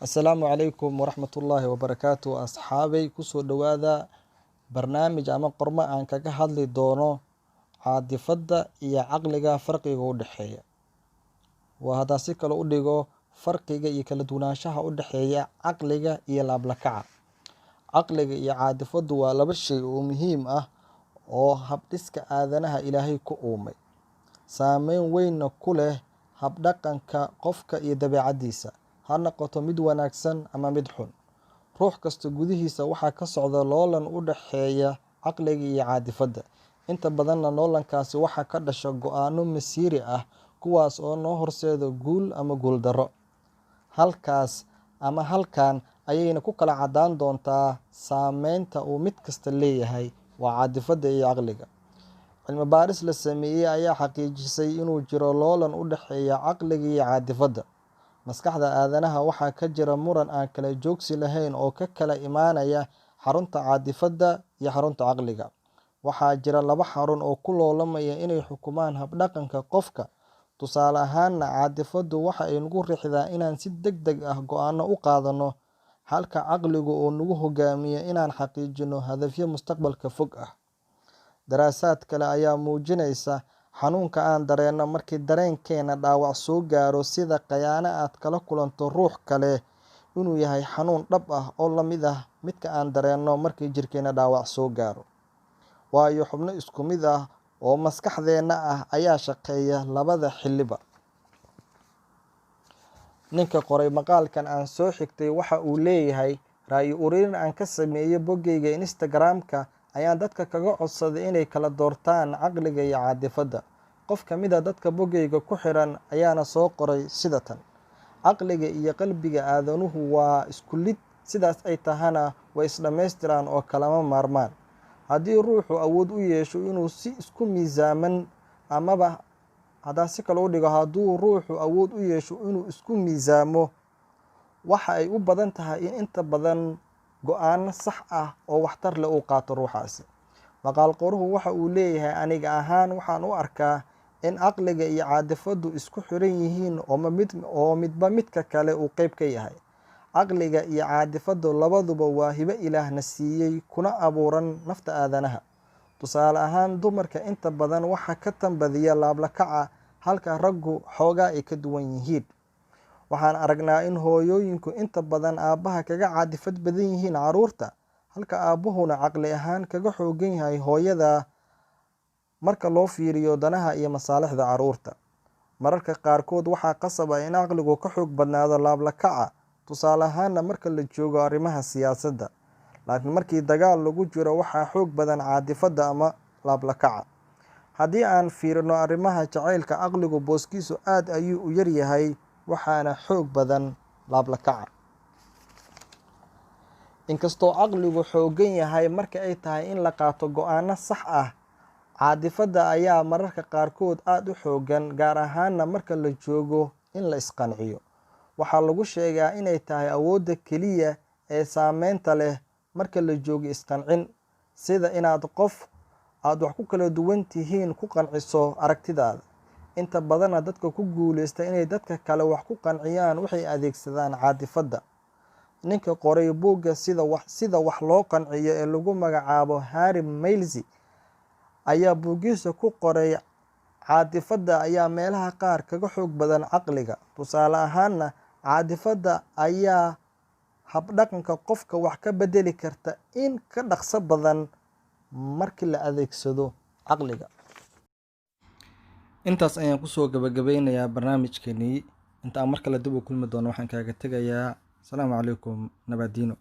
Assalaamu calaykum waraxmatullaahi wabarakaatu. Asxaabay, kusoo dhowaada barnaamij ama qormo aan kaga hadli doono caadifadda iyo caqliga, farqiga u dhexeeya. Waa haddaan si kale u dhigo, farqiga iyo kala duwanaanshaha u dhexeeya caqliga iyo laablakaca. Caqliga iyo caadifaddu waa laba shay oo muhiim ah oo habdhiska aadanaha Ilaahay ku uumay, saameyn weynna ku leh habdhaqanka qofka iyo dabeecaddiisa, ha noqoto mid wanaagsan ama mid xun. Ruux kasta gudihiisa waxaa ka socda loolan u dhexeeya caqliga iyo caadifadda. Inta badanna loolankaasi waxaa ka dhasha go'aano masiiri ah, kuwaas oo noo horseeda guul ama guuldarro. Halkaas ama halkan ayayna ku kala caddaan doontaa saameynta uu mid kasta leeyahay, waa caadifadda iyo caqliga. Cilmi baaris la sameeyey ayaa xaqiijisay inuu jiro loolan u dhexeeya caqliga iyo caadifadda. Maskaxda aadanaha waxaa ka jira muran aan kala joogsi lahayn oo ka kala imaanaya xarunta caadifadda iyo xarunta caqliga. Waxaa jira laba xarun oo ku loolamaya inay xukumaan habdhaqanka qofka. Tusaale ahaanna, caadifaddu waxa ay nagu riixdaa inaan si degdeg ah go'aanno u qaadanno, halka caqligu uu nagu hogaamiyo inaan xaqiijino hadafyo mustaqbalka fog ah. Daraasaad kale ayaa muujinaysa xanuunka aan dareenno markii dareenkeena dhaawac soo gaaro, sida khayaano aad kala kulanto ruux kale, inuu yahay xanuun dhab ah oo la mid ah midka aan dareenno markii jirkeena dhaawac soo gaaro, waayo xubno isku mid ah oo maskaxdeenna ah ayaa shaqeeya labada xilliba. Ninka qoray maqaalkan aan soo xigtay waxa uu leeyahay: "Ra'yi ururin aan ka sameeyey boggeyga Instagram-ka ayaan dadka kaga codsaday inay kala doortaan caqliga iyo caadifadda. Qof ka mid a dadka boggeyga ku xiran ayaana soo qoray sida tan: 'Caqliga iyo qalbiga aadanuhu waa isku lid, sidaas ay tahana way isdhammaystiraan oo kalama maarmaan. Haddii ruuxu awood u yeesho inuu si isku miisaaman, amaba haddaan si kale u dhigo, hadduu ruuxu awood u yeesho inuu isku miisaamo, waxa ay u badan tahay in inta badan go'aano sax ah oo waxtar leh uu qaato ruuxaasi.'" Maqaal qoruhu waxa uu leeyahay: "Aniga ahaan waxaan u arkaa in caqliga iyo caadifaddu isku xiran yihiin oo midba midka kale uu qeyb ka yahay. Caqliga iyo caadifaddu labaduba waa hibo Ilaahna siiyey, kuna abuuran nafta aadanaha. Tusaale ahaan, dumarka inta badan waxaa ka tanbadiya laablakaca, halka raggu xoogaa ay ka duwan yihiin. Waxaan aragnaa in hooyooyinku inta badan aabbaha kaga caadifad badan yihiin carruurta, halka aabbuhuna caqli ahaan kaga xoogan yahay hooyada marka loo fiiriyo danaha iyo masaalixda carruurta. Mararka qaarkood waxaa qasab ah in caqligu ka xoog badnaado laablakaca, tusaale ahaana marka la joogo arrimaha siyaasadda. Laakiin markii dagaal lagu jiro waxaa xoog badan caadifadda ama laablakaca. Haddii aan fiirino arrimaha jacaylka, caqligu booskiisu aad ayuu u yaryahay, waxaana xoog badan laablakaca." Inkastoo caqligu xoogan yahay marka ay tahay in la qaato go'aano sax ah, caadifadda ayaa mararka qaarkood aada u xoogan, gaar ahaana marka la joogo in la isqanciyo. Waxaa lagu sheegaa inay tahay awoodda keliya ee saameynta leh marka la joogo isqancin, sida inaad qof aada wax ku kala duwan tihiin ku qanciso aragtidaada. Inta badanna dadka ku guuleysta inay dadka kale wax ku qanciyaan waxay adeegsadaan caadifadda. Ninka qoray buugga Sida Wax Loo Qanciyo ee lagu magacaabo Harry Mailsi ayaa buuggiisa ku qoray: "Caadifadda ayaa meelaha qaar kaga xoog badan caqliga. Tusaale ahaana, caadifadda ayaa habdhaqanka qofka wax ka bedeli karta in ka dhaqso badan markii la adeegsado caqliga." Intaas ayaan kusoo gabagabeynayaa barnaamijkeenii. Inta aan mar kale dib u kulmi doono, waxaan kaaga tegayaa asalaamu calaykum, nabadiino.